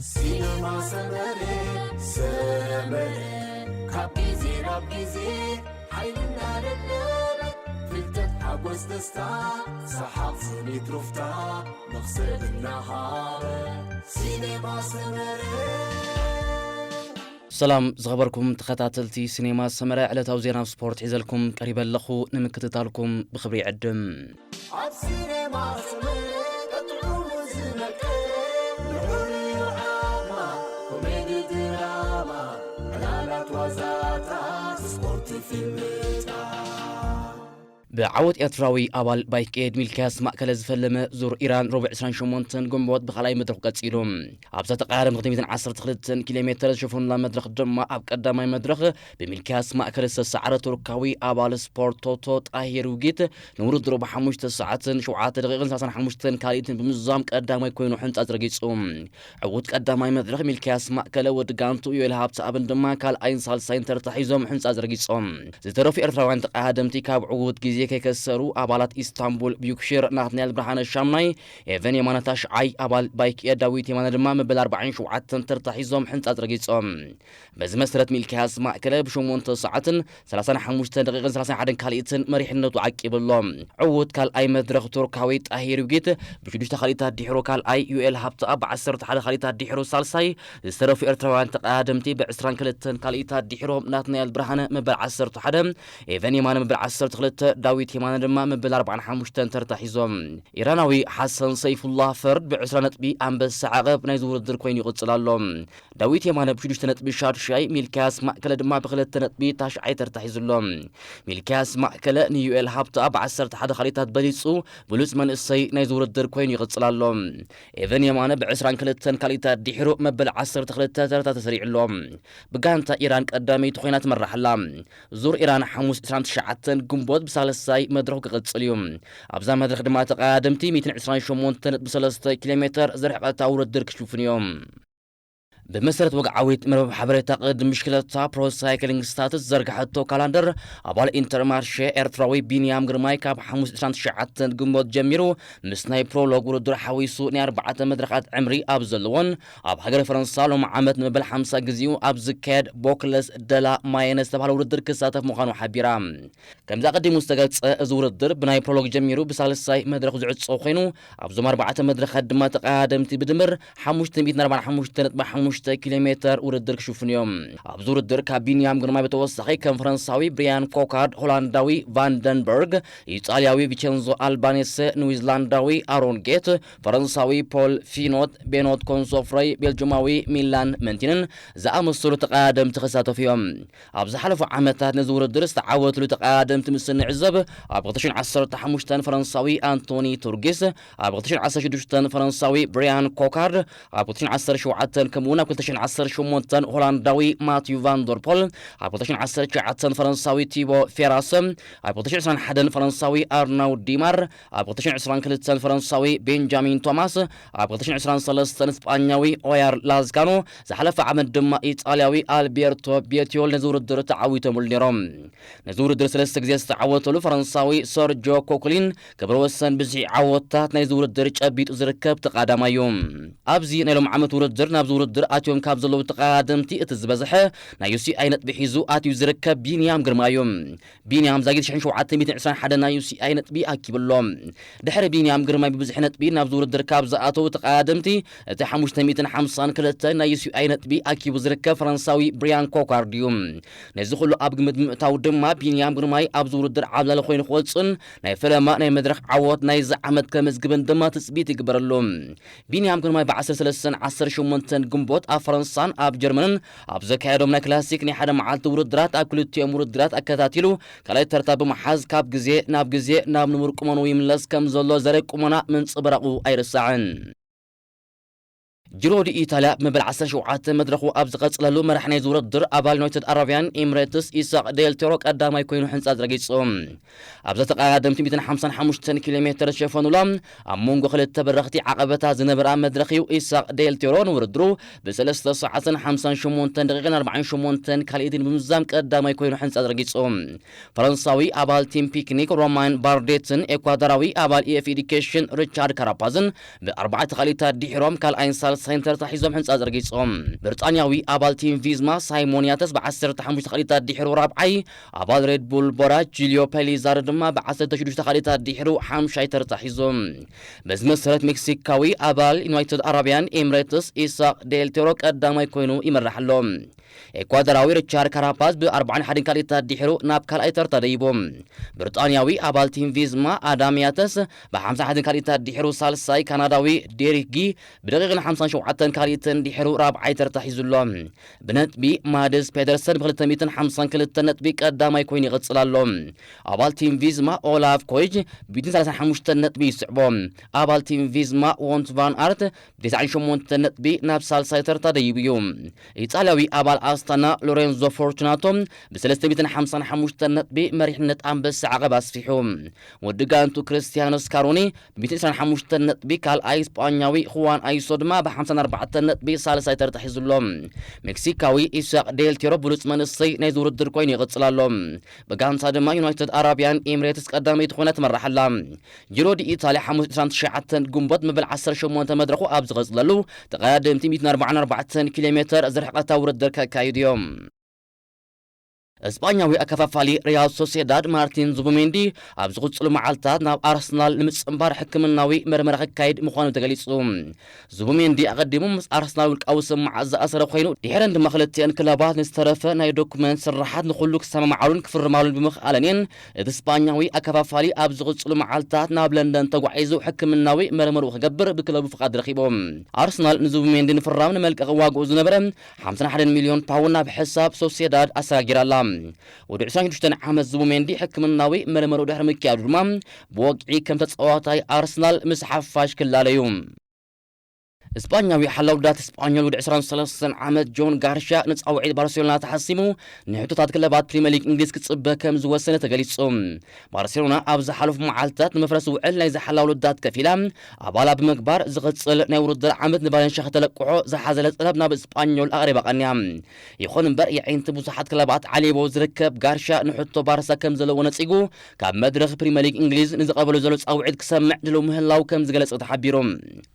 ሲነማ ሰመረ፣ ሰመረ፣ ካብ ግዜ ናብ ግዜ ሓይልና ደለበ፣ ፍልጠት፣ ሓጎስ፣ ደስታ፣ ሰሓቕ፣ ስኒት፣ ሩፍታ፣ መኽሰብ እናሃበ። ሲነማ ሰመረ። ሰላም ዝኸበርኩም ተኸታተልቲ ሲኔማ ሰመረ፣ ዕለታዊ ዜና ስፖርት ሒዘልኩም ቀሪበ ኣለኹ። ንምክትታልኩም ብኽብሪ ይዕድም። ኣብ ሲኔማ ሰመረ ጥዑሙ ዝመቀረ፣ ልዑል እዩ ዓቕማ፣ ኮሜዲ ድራማ፣ ዕላላት ዋዛታት፣ ስፖርት ፊልምታት። ብዓወት ኤርትራዊ ኣባል ባይክ ኤድ ሚልክያስ ማእከለ ዝፈለመ ዙር ኢራን ረቡዕ ዕስራን ሸሞንተን ግንቦት ብኻልኣይ መድረኽ ቀጺሉ። ኣብዛ ተቐዳዳሚ ክልተ ሚእትን ዓሰርተ ክልተን ኪሎ ሜተር ዝሸፈኑላ መድረኽ ድማ ኣብ ቀዳማይ መድረኽ ብሚልክያስ ማእከለ ዝተሰዓረ ቱርካዊ ኣባል ስፖርት ቶቶ ጣሂር ውጊት ንውድድሩ ብሓሙሽተ ሰዓትን ሸውዓተ ደቂቕን ሰላሳን ሓሙሽተን ካልኢትን ብምዝዛም ቀዳማይ ኮይኑ ሕንጻ ዝረጊጹ። ዕዉት ቀዳማይ መድረኽ ሚልክያስ ማእከለ ወዲ ጋንቱ ዮኤል ሃብተኣብን ድማ ካልኣይን ሳልሳይን ተርታ ሒዞም ሕንጻ ዝረጊጾም። ዝተረፉ ኤርትራውያን ተቐዳደምቲ ካብ ዕዉት ግዜ ከይከሰሩ ኣባላት ኢስታንቡል ቢዩክሽር ናትናኤል ብርሃነ ሻምናይ፣ ኤቨን የማነ ታሽዓይ፣ ኣባል ባይክ ኤድ ዳዊት የማነ ድማ መበል ኣርባዓን ሸውዓተን ተርታ ሒዞም ሕንጻ ዝረጊጾም። በዚ መሰረት ሚልክያስ ማእከለ ብሸሞንተ ሰዓትን ሰላሳን ሓሙሽተን ደቂቕን ሰላሳን ሓደን ካልኢትን መሪሕነቱ ዓቂቡ ኣሎ። ዕዉት ካልኣይ መድረኽ ቱርካዊ ጣሂር ዩጊት ብሽዱሽተ ካልኢታት ድሒሩ ካልኣይ፣ ዩኤል ሃብተኣብ ብዓሰርተ ሓደ ካልኢታት ድሒሩ ሳልሳይ፣ ዝተረፉ ኤርትራውያን ተቐዳደምቲ ብዕስራን ክልተን ካልኢታት ድሒሮም ናትናኤል ብርሃነ መበል ዓሰርተ ሓደ፣ ኤቨን የማነ መበል ዓሰርተ ክልተ፣ ዳዊት የማነ ድማ መበል ኣርባዓን ሓሙሽተን ተርታ ሒዞም። ኢራናዊ ሓሰን ሰይፉላህ ፈርድ ብዕስራ ነጥቢ ኣንበሳ ዓቐብ ናይዚ ውድድር ኮይኑ ይቕጽል ኣሎ። ዳዊት የማነ ብሽዱሽተ ነጥቢ ሻድሻይ፣ ሚልክያስ ማእከለ ድማ ብክልተ ነጥቢ ታሽዓይ ተርታ ሒዙ ኣሎ። ሚልክያስ ማእከለ ንዩኤል ሃብተኣብ ብዓሰርተ ሓደ ካልኢታት በሊጹ ብሉጽ መንእሰይ ናይዚ ውድድር ኮይኑ ይቕጽል ኣሎ። ኤቨን የማነ ብዕስራን ክልተን ካልኢታት ድሒሩ መበል ዓሰርተ ክልተ ተርታ ተሰሪዑ ኣሎ። ብጋንታ ኢራን ቀዳመይቲ ኮይና ትመርሕ ኣላ። ዙር ኢራን ሓሙስ ዕስራን ትሽዓተን ግንቦት ብሳልሳይ መድረኹ ክቕጽል እዩ። ኣብዛ መድረኽ ድማ ተቐዳደምቲ ሚእትን ዕስራን ሸሞንተን ነጥቢ ሰለስተ ኪሎ ሜተር ዝርሕቐታ ውድድር ክሽፍኑ እዮም። ብመሰረት ወግዓዊት መርበብ ሓበሬታ ቅድድም ብሽክለታ ፕሮ ሳይክሊንግ ስታትስ ዝዘርግሐቶ ካላንደር፣ ኣባል ኢንተርማርሼ ኤርትራዊ ቢንያም ግርማይ ካብ ሓሙስ ዕስራን ትሽዓተን ግንቦት ጀሚሩ ምስ ናይ ፕሮሎግ ውድድር ሓዊሱ ናይ ኣርባዕተ መድረኻት ዕምሪ ኣብ ዘለዎን ኣብ ሃገረ ፈረንሳ ሎሚ ዓመት ንመበል ሓምሳ ግዜኡ ኣብ ዝካየድ ቦክለስ ደላ ማየነ ዝተባህለ ውድድር ክሳተፍ ምዃኑ ሓቢራ። ከምዚ ኣቐዲሙ ዝተገልጸ፣ እዚ ውድድር ብናይ ፕሮሎግ ጀሚሩ ብሳልሳይ መድረኽ ዝዕጾ ኮይኑ፣ ኣብዞም ኣርባዕተ መድረኻት ድማ ተቐዳደምቲ ብድምር ሓሙሽተ ሚእትን ኣርባዓን ሓሙሽተ ነጥቢ ሓሙሽተ ኪሎ ሜተር ውድድር ክሽፍኑ እዮም። ኣብዚ ውድድር ካብ ቢንያም ግርማይ ብተወሳኺ ከም ፈረንሳዊ ብሪያን ኮካርድ፣ ሆላንዳዊ ቫንደንበርግ፣ ኢጣልያዊ ቪቸንዞ ኣልባኔሰ፣ ኒውዚላንዳዊ ኣሮን ጌት፣ ፈረንሳዊ ፖል ፊኖት፣ ቤኖት ኮንሶፍረይ፣ ቤልጅማዊ ሚላን መንቲንን ዝኣመሰሉ ተቐዳደምቲ ክሳተፉ እዮም። ኣብ ዝሓለፉ ዓመታት ነዚ ውድድር ዝተዓወትሉ ተቐዳደምቲ ምስ እንዕዘብ፣ ኣብ ክልተ ሽሕን ዓሰርተ ሓሙሽተን ፈረንሳዊ ኣንቶኒ ቱርጊስ፣ ኣብ ክልተ ሽሕን ዓሰርተ ሽዱሽተን ፈረንሳዊ ብሪያን ኮካርድ፣ ኣብ ክልተ ሽሕን ዓሰርተ ሸውዓተን ከምኡ እውን ኣብ ክልተ ሽሕን ዓሰርተ ሸሞንተን ሆላንዳዊ ማትዩ ቫን ደር ፖል፣ ኣብ ክልተ ሽሕን ዓሰርተ ትሽዓተን ፈረንሳዊ ቲቦ ፌራስ፣ ኣብ ክልተ ሽሕን ዕስራን ሓደን ፈረንሳዊ ኣርናውድ ዲማር፣ ኣብ ክልተ ሽሕን ዕስራን ክልተን ፈረንሳዊ ቤንጃሚን ቶማስ፣ ኣብ ክልተ ሽሕን ዕስራን ሰለስተን ስጳኛዊ ኦያር ላዝካኖ፣ ዝሓለፈ ዓመት ድማ ኢጣልያዊ ኣልቤርቶ ቤቲዮል ነዚ ውድድር ተዓዊቶምሉ ነይሮም። ነዚ ውድድር ሰለስተ ግዜ ዝተዓወተሉ ፈረንሳዊ ሰርጆ ኮኩሊን ክብረ ወሰን ብዝሒ ዓወታት ናይዚ ውድድር ጨቢጡ ዝርከብ ተቐዳዳማይ እዩ። ኣብዚ ናይ ሎም ዓመት ውድድር ናብዚ ውድድር ኣትዮም ካብ ዘለዉ ተቐዳደምቲ እቲ ዝበዝሐ ናይ ዩ ሲ ኣይ ነጥቢ ሒዙ ኣትዩ ዝርከብ ቢንያም ግርማ እዩ። ቢንያም ዛጊት ሽሕን ሸውዓተ ሚእትን ዕስራን ሓደን ናይ ዩ ሲ ኣይ ነጥቢ ኣኪቡ ኣሎ። ድሕሪ ቢንያም ግርማይ ብብዝሒ ነጥቢ ናብዚ ውድድር ካብ ዝኣተዉ ተቐዳደምቲ እቲ ሓሙሽተ ሚእትን ሓምሳን ክልተን ናይ ዩ ሲ ኣይ ነጥቢ ኣኪቡ ዝርከብ ፈረንሳዊ ብሪያን ኮካርድ እዩ። ነዚ ኩሉ ኣብ ግምት ብምእታው ድማ ቢንያም ግርማይ ኣብዚ ውድድር ዓብላሊ ኮይኑ ክወጽእን ናይ ፈለማ ናይ መድረኽ ዓወት ናይዚ ዓመት ከመዝግብን ድማ ትጽቢት ይግበረሉ። ቢንያም ግርማይ ብዓሰርተ ሰለስተን ዓሰርተ ሸሞንተን ግንቦት ኣብ ፈረንሳን ኣብ ጀርመንን ኣብ ዘካየዶም ናይ ክላሲክ ናይ ሓደ መዓልቲ ውድድራት ኣብ ክልቲኦም ውድድራት ኣከታቲሉ ካልኣይ ተርታ ብምሓዝ ካብ ግዜ ናብ ግዜ ናብ ንቡር ቁመንኡ ይምለስ ከም ዘሎ ዘርኢ ቁመና ምንጽብራቑ ኣይርሳዕን። ጂሮ ዲ ኢታልያ ብመበል ዓሰርተ ሸውዓተ መድረኹ ኣብ ዝቐጽለሉ መራሕ ናይዚ ውድድር ኣባል ዩናይትድ ኣረብያን ኤምሬትስ ኢሳቕ ዴል ቴሮ ቀዳማይ ኮይኑ ሕንጻ ዝረጊጹ። ኣብዛ ተቐዳደምቲ ሚእትን ሓምሳን ሓሙሽተን ኪሎ ሜተር ዝሸፈኑላ ኣብ መንጎ ክልተ በረኽቲ ዓቐበታት ዝነበራ መድረኽ እዩ ኢሳቕ ዴል ቴሮ ንውድድሩ ብሰለስተ ሰዓትን ሓምሳን ሸሞንተን ደቂቕን ኣርባዓን ሸሞንተን ካልኢትን ብምዝዛም ቀዳማይ ኮይኑ ሕንጻ ዘርጊጹ። ፈረንሳዊ ኣባል ቲም ፒክኒክ ሮማን ባርዴትን ኤኳዶራዊ ኣባል ኢኤፍ ኤዲኬሽን ሪቻርድ ካራፓዝን ብኣርባዕተ ካልኢታት ድሒሮም ካልኣይን ሳይን ተርታ ሒዞም ሕንጻ ዘርጊጾም። ብሪጣንያዊ ኣባል ቲም ቪዝማ ሳይሞን ያተስ ብ15 ካልኢታት ድሒሩ ራብዓይ፣ ኣባል ሬድ ቡል ቦራ ጁልዮ ፔሊዛር ድማ ብ16 ካልኢታት ድሒሩ ሓምሻይ ተርታ ሒዞም። በዚ መሰረት ሜክሲካዊ ኣባል ዩናይትድ ኣረቢያን ኤምሬትስ ኢሳቅ ዴል ቴሮ ቀዳማይ ኮይኑ ይመርሕ ኣሎ። ኤኳዶራዊ ሪቻርድ ካራፓዝ ብ41 ካልኢታት ድሒሩ ናብ ካልኣይ ተርታ ደይቡ። ብሪጣንያዊ ኣባል ቲም ቪዝማ ኣዳም ያተስ ብ51 ካልኢታት ድሒሩ ሳልሳይ፣ ካናዳዊ ዴሪክ ጊ ብደቂቕን ሓምሳን ሸውዓተን ካልኢትን ድሒሩ ራብዓይ ተርታ ሒዙ ኣሎ። ብነጥቢ ማድስ ፔደርሰን ብ252 ነጥቢ ቀዳማይ ኮይኑ ይቕጽል ኣሎ። ኣባል ቲም ቪዝማ ኦላፍ ኮይጅ ብ35 ነጥቢ ይስዕቦ። ኣባል ቲም ቪዝማ ዎንት ቫን ኣርት ብ98 ነጥቢ ናብ ሳልሳይ ተርታ ደይቡ እዩ። ኢጣልያዊ ኣባል ኣስታና ሎሬንዞ ፎርቱናቶ ብ355 ነጥቢ መሪሕነት ኣንበሳ ዓቐብ ኣስፊሑ። ወዲ ጋንቱ ክርስቲያኖ ስካሮኒ ብ125 ነጥቢ ካልኣይ፣ ስጳኛዊ ሁዋን ኣይሶ ድማ ብ54 ነጥቢ ሳልሳይ ተርታ ሒዙ ኣሎ። ሜክሲካዊ ኢሳቅ ዴል ቴሮ ብሉጽ መንእሰይ ናይዚ ውድድር ኮይኑ ይቕጽል ኣሎ። ብጋንታ ድማ ዩናይትድ ኣረቢያን ኤምሬትስ ቀዳመይቲ ኮይና ትመርሕ ኣላ። ጂሮ ዲ ኢታልያ ሓሙስ ዕስራን ትሽዓተን ግንቦት መበል ዓሰርተ ሸሞንተ መድረኹ ኣብ ዝቐጽለሉ፣ ተቐዳደምቲ ሚእትን ኣርባዓን ኣርባዕተን ኪሎ ሜተር ዝርሕቐታ ውድድር ከካይዱ እዮም። እስጳኛዊ ኣከፋፋሊ ሪያል ሶሴዳድ ማርቲን ዙቡሜንዲ ኣብ ዝቕጽሉ መዓልታት ናብ ኣርሰናል ንምጽንባር ሕክምናዊ መርመራ ክካይድ ምዃኑ ተገሊጹ። ዙቡሜንዲ ኣቐዲሙ ምስ ኣርሰናል ውልቃዊ ስምምዓት ዝኣሰረ ኮይኑ፣ ድሒረን ድማ ክልቲአን ክለባት ንዝተረፈ ናይ ዶኩመንት ስርሓት ንኹሉ ክሰማምዓሉን ክፍርማሉን ብምኽኣለን እየን እቲ ስጳኛዊ ኣከፋፋሊ ኣብ ዝቕጽሉ መዓልታት ናብ ለንደን ተጓዒዙ ሕክምናዊ መርመርኡ ክገብር ብክለቡ ፍቓድ ረኺቡ። ኣርሰናል ንዙቡሜንዲ ንፍራም ንመልቀቒ ዋግኡ ዝነበረ ሓምሳን ሓደን ሚልዮን ፓውንድ ናብ ሕሳብ ሶሴዳድ ኣሰጋጊራ ኣላ። ወዲ ዕስራን ሽዱሽተን ዓመት ዙቡሜንዲ ሕክምናዊ መርመርኡ ድሕሪ ምክያዱ ድማ ብወግዒ ከም ተጻዋታይ ኣርሰናል ምስ ሓፋሽ ክላለዩ። እስጳኛዊ ሓላው ዳት እስጳኞል ወዲ ዕስራን ሰለስተን ዓመት ጆን ጋርሻ ንጻውዒት ባርሴሎና ተሓሲሙ ንሕቶታት ክለባት ፕሪምየር ሊግ እንግሊዝ ክጽበ ከም ዝወሰነ ተገሊጹ። ባርሴሎና ኣብ ዝሓለፉ መዓልትታት ንመፍረሲ ውዕል ናይ ዝሓላው ልዳት ከፊላ ኣባላ ብምግባር ዝቕጽል ናይ ውድድር ዓመት ንቫለንሽያ ከተለቅሖ ዝሓዘለ ጠለብ ናብ እስጳኞል ኣቕሪባ ቀንያ። ይኹን እምበር የዒንቲ ብዙሓት ክለባት ዓሊቦ ዝርከብ ጋርሻ ንሕቶ ባርሳ ከም ዘለዎ ነጺጉ ካብ መድረኽ ፕሪምየር ሊግ እንግሊዝ ንዝቐበሉ ዘሎ ጻውዒት ክሰምዕ ድልው ምህላው ከም ዝገለጸ ተሓቢሩ።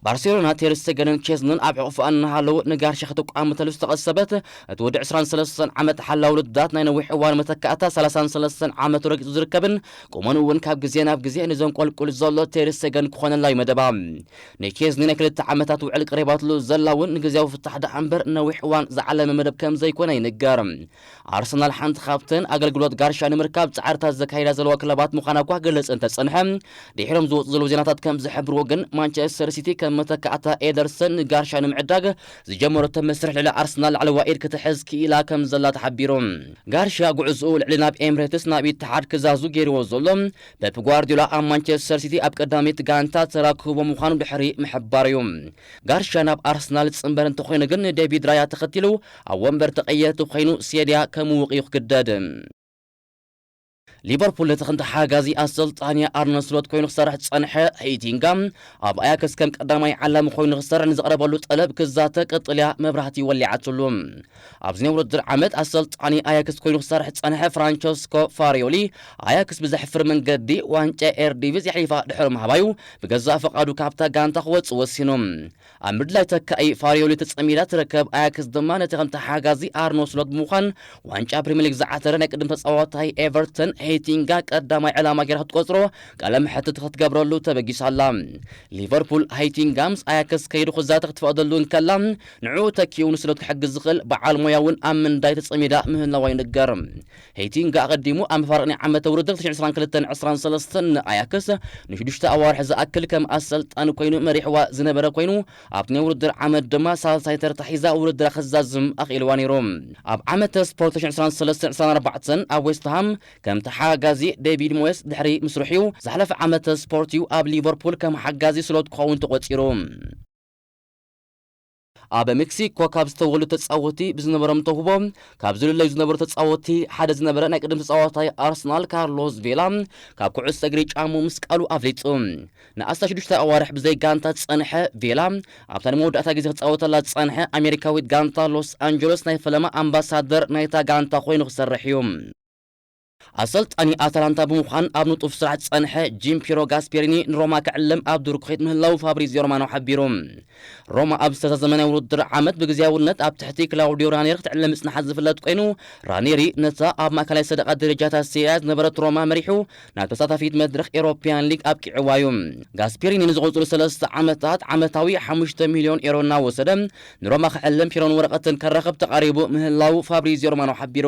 ባርሴሎና ቴር ስቴገንን ቼዝንን ኣብ ሕቑፋ እናሃለዉ ንጋርሻ ክትቋመተሉ ዝተቐሰበት እቲ ወዲ ዕስራን ሰለስተን ዓመት ሓላው ልዳት ናይ ነዊሕ እዋን መተካእታ ሰላሳን ሰለስተን ዓመቱ ረጊጹ ዝርከብን ቁመኑ እውን ካብ ግዜ ናብ ግዜ ንዘንቆልቁል ዘሎ ቴር ስቴገን ክኾነላ እዩ መደባ። ንኬዝኒ ናይ ክልተ ዓመታት ውዕል ቀሪባትሉ ዘላ እውን ንግዜያዊ ፍታሕ ደኣ እምበር ነዊሕ እዋን ዝዓለመ መደብ ከም ዘይኮነ ይንገር። ኣርሰናል ሓንቲ ካብተን ኣገልግሎት ጋርሻ ንምርካብ ጻዕርታት ዘካይዳ ዘለዋ ክለባት ምዃና እኳ ክገልጽ እንተጸንሐ፣ ድሒሮም ዝወጹ ዘለዉ ዜናታት ከም ዝሕብርዎ ግን ማንቸስተር ሲቲ ከም መተካእታ ኤደርሰን ንጋርሻ ንምዕዳግ ዝጀመረቶ መስርሕ ልዕሊ ኣርሰናል ላዕለዋይ ኢድ ክትሕዝ ክኢላ ከም ዘላ ተሓቢሩ። ጋርሻ ጉዕዝኡ ልዕሊ ናብ ኤምሬትስ ናብ ኢትሓድ ክዛዙ ገይርዎ ዘሎ ፔፕ ጓርዲዮላ ኣብ ማንቸስተር ሲቲ ኣብ ቀዳሚት ጋንታ ተራክቦ ምዃኑ ድሕሪ ምሕባር እዩ። ጋርሻ ናብ ኣርሰናል ዝጽንበር እንተኾይኑ ግን ንዴቪድ ራያ ተኸቲሉ ኣብ ወንበር ተቐየርቲ ኮይኑ ሴድያ ከምውቕ እዩ ክግደድ። ሊቨርፑል ነቲ ክንዲ ሓጋዚ ኣሰልጣኒ ኣርነ ስሎት ኮይኑ ክሰርሕ ዝጸንሐ ሄይቲንጋ ኣብ ኣያክስ ከም ቀዳማይ ዓላሚ ኮይኑ ክሰርሕ ንዝቐረበሉ ጠለብ ክዛተ ቀጠልያ መብራህቲ ወሊዓትሉ። ኣብዚ ናይ ውድድር ዓመት ኣሰልጣኒ ኣያክስ ኮይኑ ክሰርሕ ዝጸንሐ ፍራንቸስኮ ፋሪዮሊ ኣያክስ ብዘሕፍር መንገዲ ዋንጫ ኤርዲቪዝ የሕሊፋ ድሕሪ ምሃባዩ ብገዛእ ፈቓዱ ካብታ ጋንታ ክወጽእ ወሲኑ። ኣብ ምድላይ ተካኢ ፋሪዮሊ ተጸሚዳ ትርከብ ኣያክስ ድማ ነቲ ከም ተሓጋዚ ኣርኖ ስሎት ብምዃን ዋንጫ ፕሪምየር ሊግ ዝዓተረ ናይ ቅድም ተጻዋታይ ኤቨርተን ሄይቲንጋ ቀዳማይ ዕላማ ጌራ ክትቆጽሮ ቃለ መሕትት ክትገብረሉ ተበጊሳ ኣላ። ሊቨርፑል ሄይቲንጋ ምስ ኣያክስ ከይዱ ክዛተ ክትፈቕደሉ እንከላ ንዕኡ ተኪኡ ንስሎት ክሕግዝ ዝኽእል በዓል ሞያ እውን ኣብ ምንዳይ ተጸሚዳ ምህላዋ ይንገር። ሄይቲንጋ ኣቐዲሙ ኣብ መፋርቕ ናይ ዓመተ ውድድር ክልተ ሽሕን ዕስራን ክልተን ዕስራን ሰለስተን ንኣያክስ ንሽዱሽተ ኣዋርሕ ዝኣክል ከም ኣሰልጣኒ ኮይኑ መሪሕዋ ዝነበረ ኮይኑ ኣብቲ ናይ ውድድር ዓመት ድማ ሳልሳይ ተርታ ሒዛ ውድድራ ክዛዝም ኣኽኢልዋ ነይሩ። ኣብ ዓመተ ስፖርት ክልተ ሽሕን ዕስራን ሰለስተን ዕስራን ኣርባዕተን ኣብ ዌስትሃም ከም ተሓጋጋዚ ዴቪድ ሞየስ ድሕሪ ምስርሑ እዩ። ዝሓለፈ ዓመተ ስፖርት እዩ ኣብ ሊቨርፑል ከም ሓጋዚ ስሎት ክኸውን ተቖጺሩ። ኣብ ሜክሲኮ ካብ ዝተወሉ ተጻወቲ ብዝነበሮም ተውህቦ ካብ ዝልለዩ ዝነበሩ ተጻወቲ ሓደ ዝነበረ ናይ ቅድም ተጻዋታይ ኣርሰናል ካርሎስ ቬላ ካብ ኩዕሶ እግሪ ጫሙ ምስቃሉ ኣፍሊጡ። ንኣስታ ሽዱሽተ ኣዋርሕ ብዘይ ጋንታ ዝጸንሐ ቬላ ኣብታ ንመወዳእታ ግዜ ክጻወተላ ዝጸንሐ ኣሜሪካዊት ጋንታ ሎስ ኣንጀሎስ ናይ ፈለማ ኣምባሳደር ናይታ ጋንታ ኮይኑ ክሰርሕ እዩ። ኣሰልጣኒ ኣታላንታ ብምዃን ኣብ ንጡፍ ስራሕ ዝጸንሐ ጂም ፒሮ ጋስፔሪኒ ንሮማ ክዕልም ኣብ ድርኩኺት ምህላው ፋብሪዚዮ ሮማኖ ሓቢሩ። ሮማ ኣብ ዝተዛዘመ ናይ ውድድር ዓመት ብግዜያውነት ኣብ ትሕቲ ክላውዲዮ ራኔሪ ክትዕልም ምጽንሓ ዝፍለጥ ኮይኑ፣ ራኔሪ ነታ ኣብ ማእከላይ ሰደቓ ደረጃታት ሴሪያ ዝነበረት ሮማ መሪሑ ናብ ተሳታፊት መድረኽ ኤሮፕያን ሊግ ኣብቂዕዋ እዩ። ጋስፔሪኒ ንዝቕጽሉ ሰለስተ ዓመታት ዓመታዊ ሓሙሽተ ሚልዮን ኤሮ እናወሰደ ንሮማ ክዕልም ፒሮን ወረቐትን ከራኸብ ተቓሪቡ ምህላው ፋብሪዚዮ ሮማኖ ሓቢሩ።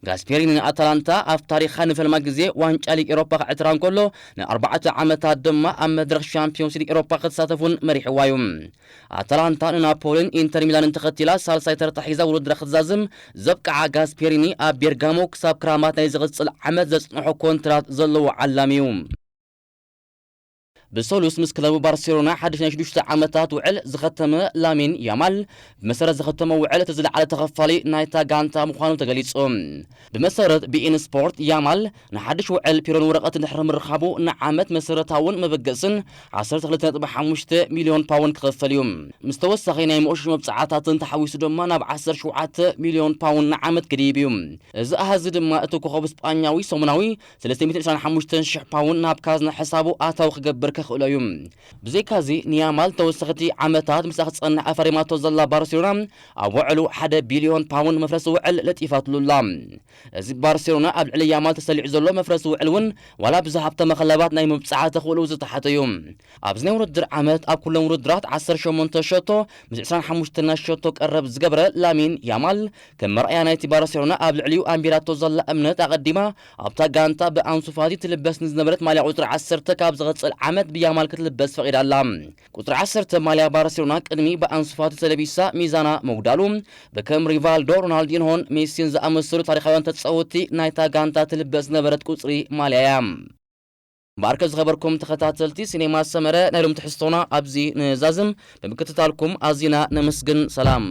ጋስፔሪኒ ንኣታላንታ ኣብ ታሪኻ ንፈልማ ግዜ ዋንጫ ሊግ ኤሮፓ ክዕትራ እንከሎ፣ ንኣርባዕተ ዓመታት ድማ ኣብ መድረኽ ሻምፒዮንስ ሊግ ኤሮፓ ክትሳተፉን መሪሕዋ እዩ። ኣታላንታ ንናፖሊን ኢንተር ሚላንን ተኸቲላ ሳልሳይ ተርታ ሒዛ ውድድራ ክትዛዝም ዘብቅዓ ጋስፔሪኒ፣ ኣብ ቤርጋሞ ክሳብ ክራማት ናይ ዝቕጽል ዓመት ዘጽንሖ ኮንትራት ዘለዎ ዓላሚ እዩ። ብሰሉስ ምስ ክለቡ ባርሴሎና ሓድሽ ናይ ሽዱሽተ ዓመታት ውዕል ዝኸተመ ላሚን ያማል፣ ብመሰረት ዝኸተመ ውዕል እቲ ዝለዓለ ተኸፋሊ ናይታ ጋንታ ምዃኑ ተገሊጹ። ብመሰረት ቢኢን ስፖርት፣ ያማል ንሓድሽ ውዕል ፒሮን ወረቐት እንድሕሪ ምርኻቡ ንዓመት መሰረታውን መበገስን ዓሰርተ ክልተ ነጥቢ ሓሙሽተ ሚልዮን ፓውንድ ክኸፈል እዩ። ምስ ተወሳኺ ናይ መቑሸሽ መብጻዓታትን ተሓዊሱ ድማ ናብ ዓሰርተ ሸውዓተ ሚልዮን ፓውንድ ንዓመት ክድይብ እዩ። እዚ ኣሃዚ ድማ እቲ ኮኸብ ስጳኛዊ ሰሙናዊ ሰለስተ ሚእትን ዕስራን ሓሙሽተን ሽሕ ፓውንድ ናብ ካዝና ሕሳቡ ኣታዊ ክገብር ከኽእሎ እዩ። ብዘይካዚ ንያማል ተወሰኽቲ ዓመታት ምስኣ ክጸንሕ ኣፈሪማቶ ዘላ ባርሴሎና ኣብ ውዕሉ ሓደ ቢልዮን ፓውንድ መፍረሲ ውዕል ለጢፋትሉ ኣላ። እዚ ባርሴሎና ኣብ ልዕሊ ያማል ተሰሊዑ ዘሎ መፍረሲ ውዕል እውን ዋላ ብዝሃብተ መኸለባት ናይ ምብጻሕ ተኽእሎ ዝተሓተ እዩ። ኣብዚ ናይ ውድድር ዓመት ኣብ ኩሎም ውድድራት ዓሰርተ ሸሞንተ ሸቶ ምስ ዕስራን ሓሙሽተን ናይ ሸቶ ቀረብ ዝገበረ ላሚን ያማል ከም መርኣያ ናይቲ ባርሴሎና ኣብ ልዕሊኡ ኣንቢራቶ ዘላ እምነት ኣቐዲማ ኣብታ ጋንታ ብኣንሱ ፋቲ ትልበስ ንዝነበረት ማልያ ቁጽሪ ዓሰርተ ካብ ዝቐጽል ዓመት ብያማል ክትልበስ ፈቒዳ ኣላ። ቁጽሪ ዓሰርተ ማልያ ባርሴሎና ቅድሚ ብኣንሱ ፋቲ ተለቢሳ ሚዛና ምጉዳሉ ብከም ሪቫልዶ፣ ሮናልዲንሆን ሜሲን ዝኣመሰሉ ታሪኻውያን ተጻወትቲ ናይታ ጋንታ ትልበስ ዝነበረት ቁጽሪ ማልያ እያ። እምበኣርከ ዝኸበርኩም ተኸታተልቲ ሲኔማ ሰመረ ናይ ሎም ትሕዝቶና ኣብዚ ንዛዝም። ብምክትታልኩም ኣዚና ነመስግን። ሰላም።